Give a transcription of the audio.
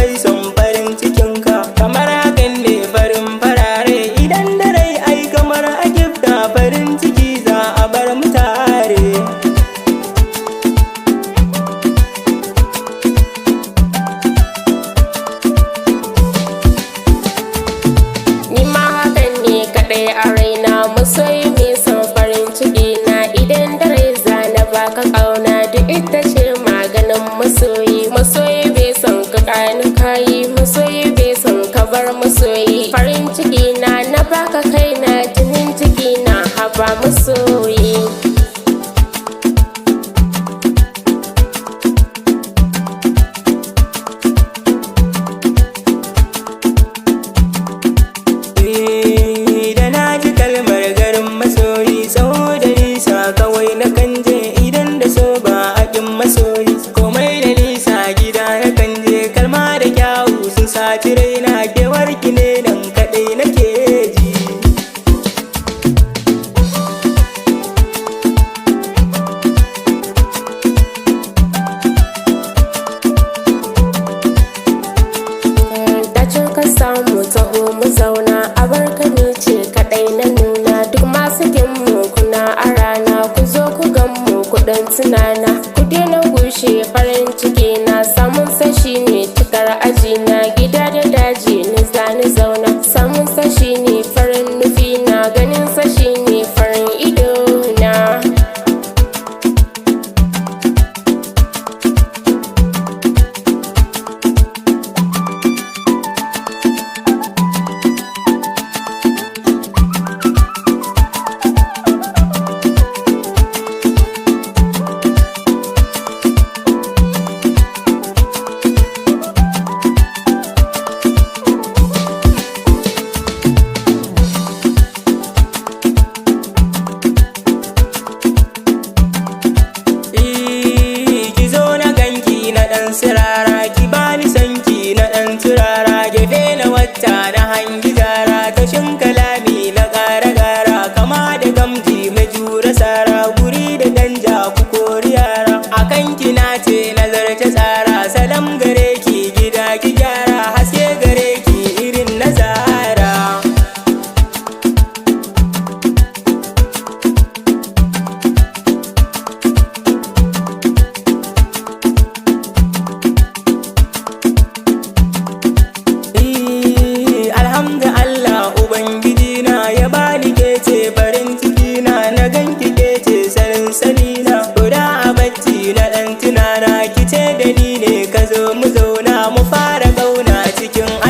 mai son farin cikinka. Kamar hakan ne farin farare, idan da rai ai kamar a gifta, farin ciki za a bar mu tare. Ni ma hakan ne kaɗai a raina, masoyi mai son farin ciki na. Idan dare zana baka ƙauna, duk ita ce maganin masoyi. Masoyi bai son ka ƙani kayi, masoyi bai son ka bar masoyi. Farin ciki na, na baka kaina, jinin ciki na, haba masoyi. Eh, da na ji kalmar garin masoyi, tsawo da nisa kawai na kan je. Idan da so ba a kin masoyi, komai da nisa gida na kan je. Kalma da kyawu sun saci rai.